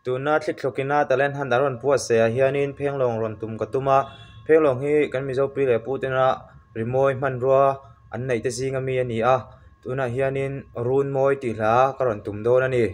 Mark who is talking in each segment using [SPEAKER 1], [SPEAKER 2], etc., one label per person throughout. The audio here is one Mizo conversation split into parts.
[SPEAKER 1] Tuna thlitthlawkina talent hunt a rawn buatsaih ah hianin phenglawng rawn tum ka tum a phenglawng hi kan mizo pi leh pu tena rimawi hmanrua an neih te zing ami a ni a tunah hianin runmawi tih hla ka rawn tum dawn a ni.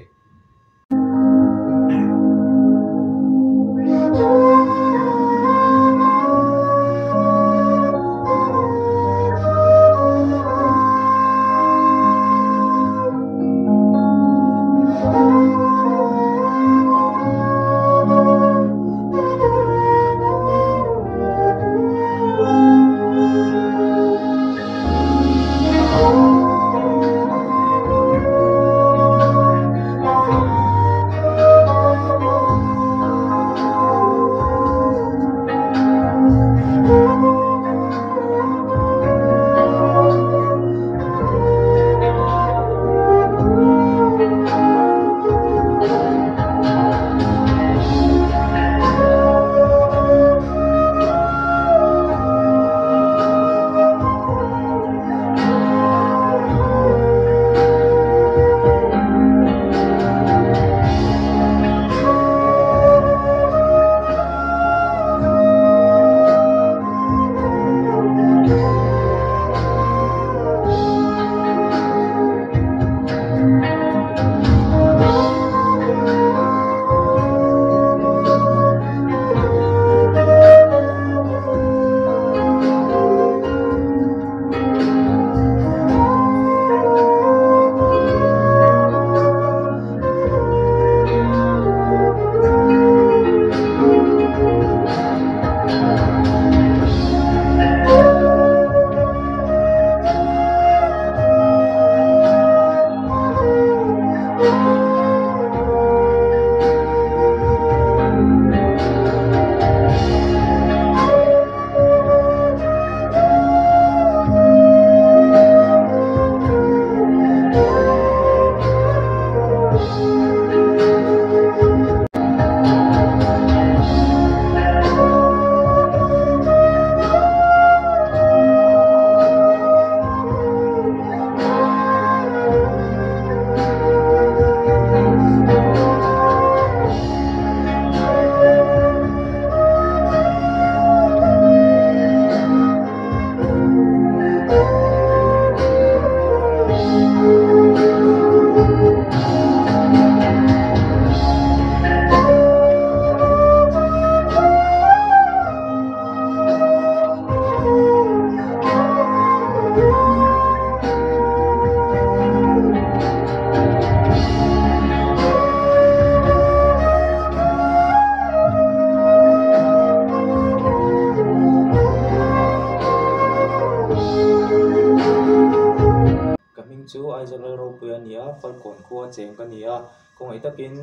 [SPEAKER 1] Ka hming chu Aizawl Lalropui a ni a, Falkawn khua cheng ka ni a, khawngaih takin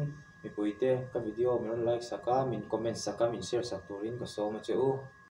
[SPEAKER 1] mipuite ka video min rawn like sak a, min comment sak a, min share sak turin ka sawm a che u.